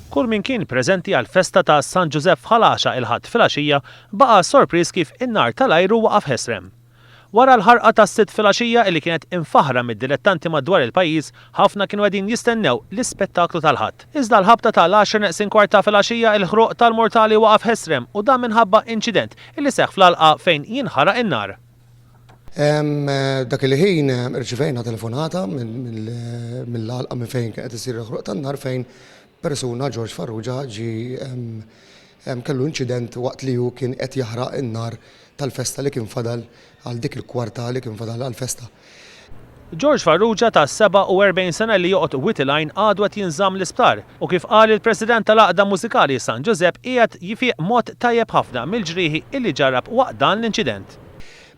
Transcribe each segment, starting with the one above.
Kull min kien preżenti għall-festa ta' San Ġużepp f'Ħal Għaxaq il-Ħadd filgħaxija baqa' sorpriż kif in-nar tal-ajru waqaf ħesrem. Wara l-ħarqa tas-Sibt filgħaxija illi kienet imfaħħra mid-dilettanti madwar il-pajjiż, ħafna kienu qegħdin jistennew l-ispettaklu tal-Ħadd. Iżda l-ħabta ta' l-għaxra neqsin kwart ta' filgħaxija il-ħruq tal-murtali waqaf ħesrem u dan minħabba inċident illi seħħ fl-għalqa fejn jinħaraq in-nar. Dak il-ħin irċivejna telefonata mill-għalqa minn fejn kien qed isir il-ħruq tan-nar fejn persuna, George Farrugia, ġie kellu inċident waqt li hu kien qed jaħraq in-nar tal-festa li kien fadal għal dik il-kwarta li kien fadal għall-festa. George Farrugia ta' 47 sena li joqgħod Wied il-Għajn għadu qed jinżamm l-isptar u kif qal il-President tal-Għaqda Mużikali San Ġużepp qiegħed jifieq mod tajjeb ħafna mill-ġrieħi illi ġarrab waqt dan l-inċident.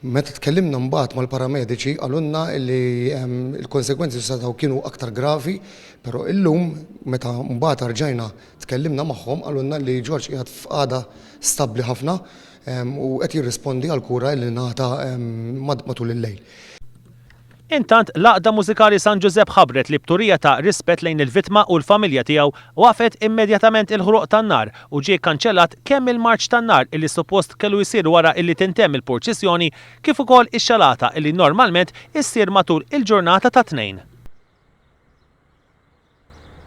Meta tkellimna mbagħad mal-paramediċi qalulna li l-konsegwenzi setgħu kienu aktar gravi, però illum meta mbagħad rġajna tkellimna magħhom qalulna li George qiegħed f'qagħda stabbli ħafna u qed jirrispondi għall-kura li ngħata matul il-lejl. Intant, l-Għaqda Mużikali San Ġużepp ħabbret li b'turija ta' rispett lejn il-vittma u l-familja tiegħu waqfet immedjatament il-ħruq tan-nar u ġie kkanċellat kemm il-marċ tan-nar illi suppost kellu jsir wara illi tintemm il-purċissjoni kif ukoll ix-xalata illi normalment issir matul il-ġurnata tat-Tnejn.